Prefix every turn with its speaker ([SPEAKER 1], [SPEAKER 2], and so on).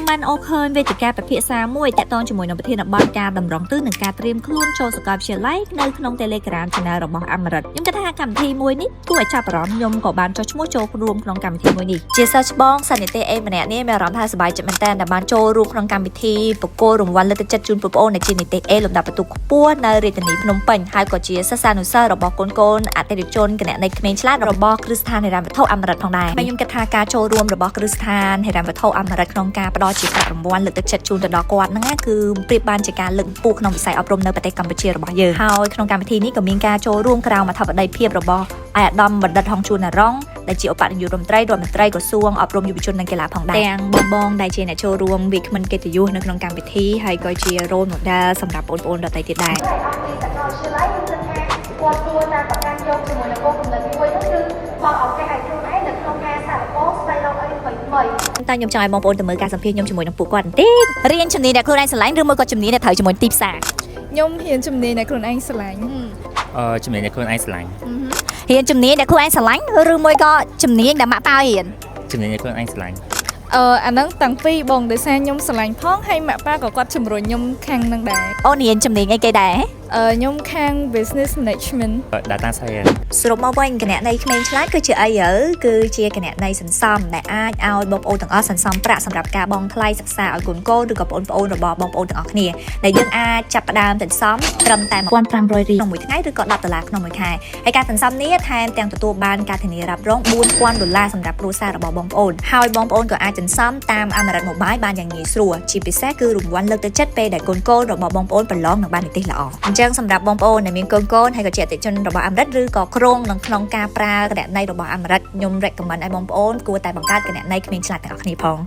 [SPEAKER 1] បានអូសឃើញវេទិកាពិភាក្សាមួយតាក់ទងជាមួយនឹងប្រធានបទការតម្រង់ទិសនិងការត្រៀមខ្លួនចូលសាកលវិទ្យាល័យនៅក្នុង Telegram Channel របស់អមរិតខ្ញុំគិតថាកម្មវិធីមួយនេះគួរឲ្យចាប់អារម្មណ៍ខ្ញុំក៏បានចុះឈ្មោះចូលរួមក្នុងកម្មវិធីមួយនេះជាសិស្សច្បងសិស្សនិទេស A ម្នាក់នេះមានអារម្មណ៍ថាសប្បាយចិត្តមែនទែនដែលបានចូលរួមក្នុងកម្មវិធីប្រគល់រង្វាន់លើកទឹកចិត្តជូនបងប្អូនដែលជានិទេស A លំដាប់បន្ទុកខ្ពស់នៅរាជធានីភ្នំពេញហើយក៏ជាសិស្សានុសិស្សរបស់កូនកូនអតិថិជនគណនេយ្យក្មេងឆ្លាតរបស់គ្រឹះស្ថានហិរញ្ញវត្ថុអមរិតផងដែរខ្ញុំគិតថាការចូលរួមរបស់គ្រឹះស្ថានហិរញ្ញវត្ថុអមរិតក្នុងការផ្ដល់ជាប្រាក់រង្វាន់លើកទឹកចិត្តជូនទៅដល់គាត់ហ្នឹងណាគឺប្រៀបបានជាការលើកកម្ពស់ក្នុងវិស័យអប់រំនៅប្រទេសកម្ពុជារបស់យើងហើយក្នុងកម្មវិធីនេះក៏មានការចូលរួមក្រោមអធិបតីភាពរបស់ឯកឧត្តមបណ្ឌិតហងជួនណារងដែលជាឧបនាយករដ្ឋមន្ត្រីរដ្ឋមន្ត្រីក្រសួងអប់រំយុវជននិងកីឡាផងដែរទាំងបងបងដែលជាអ្នកចូលរួមវាគ្មិនកិត្តិយសនៅក្នុងកម្មវិធីហើយក៏ជា role model សម្រាប់បងប្អូនដទៃទៀតដែរ
[SPEAKER 2] ហើយអស់ពីសាកលវិទ្យាល័យខ្ញុំគិតថាគាត់គួរតែប្រកាន់យកជាមួយនឹងគោលគំនិតមួយនោះគឺបើកឱកាសឲ្យខ្លួនឯងនៅក្នុងការសាកល្បងស្វែងរកអីថ្មីថ្មី
[SPEAKER 1] តែខ្ញុំចង់ឲ្យបងប្អូនទៅមើលការសម្ភាសខ្ញុំជាមួយនឹងពួកគាត់បន្តិចរៀនជំនាញដែលខ្លួនឯងស្រឡាញ់ឬមួយក៏ជំនាញដែលត្រូវជាមួយទីផ្សារ
[SPEAKER 3] ខ្ញុំហ៊ានជំនាញដែលខ្លួនឯងស្រឡាញ់
[SPEAKER 4] អឺជំនាញដែលខ្លួនឯងស្រឡាញ់
[SPEAKER 1] រៀនជំនាញដែលខ្លួនឯងស្រឡាញ់ឬមួយក៏ជំនាញដែលម៉ាក់ប៉ាឲ្យរៀន
[SPEAKER 4] ជំនាញដែលខ្លួនឯងស្រឡាញ់
[SPEAKER 3] អឺអាហ្នឹងតាំងពីបងដោយសារខ្ញុំស្រឡាញ់ផងហើយម៉ាក់ប៉ាក៏គាត់ជំរុញខ្ញុំខាងហ្នឹងដែរ
[SPEAKER 1] អូនរៀនជំនាញអីគេដែរ
[SPEAKER 3] អឺខ្ញុំខាង business management
[SPEAKER 4] Data science
[SPEAKER 1] សរុបមកវិញគណនីក្មេងឆ្លាតគឺជាអីទៅគឺជាគណនីសន្សំដែលអាចឲ្យបងប្អូនទាំងអស់សន្សំប្រាក់សម្រាប់ការបង់ថ្លៃសិក្សាឲ្យកូនកូនឬក៏បងប្អូនរបស់បងប្អូនទាំងអស់គ្នាដែលយើងអាចចាប់ផ្ដើមសន្សំត្រឹមតែ1500រៀលក្នុងមួយថ្ងៃឬក៏10ដុល្លារក្នុងមួយខែហើយការសន្សំនេះថែមទាំងទទួលបានការធានារ៉ាប់រង4000ដុល្លារសម្រាប់គ្រួសាររបស់បងប្អូនហើយបងប្អូនក៏អាចសន្សំតាម Amarit Mobile បានយ៉ាងងាយស្រួលជាពិសេសគឺរង្វាន់លើកទឹកចិត្តពេលដែលកូនកូនរបស់បងប្អូនប្រឡងនឹងបាននិទេសល្អអញ្ចឹងសម្រាប់បងប្អូនដែលមានកូនកូនហើយក៏ជាអតិថិជនរបស់ Amarit ឬក៏គ្រោងនឹងក្នុងការប្រើគណនីរបស់ Amarit ខ្ញុំ recommend ឲ្យបងប្អូនគួរតែបង្កើតគណនីក្មេងឆ្លាតទាំងអស់គ្នាផង។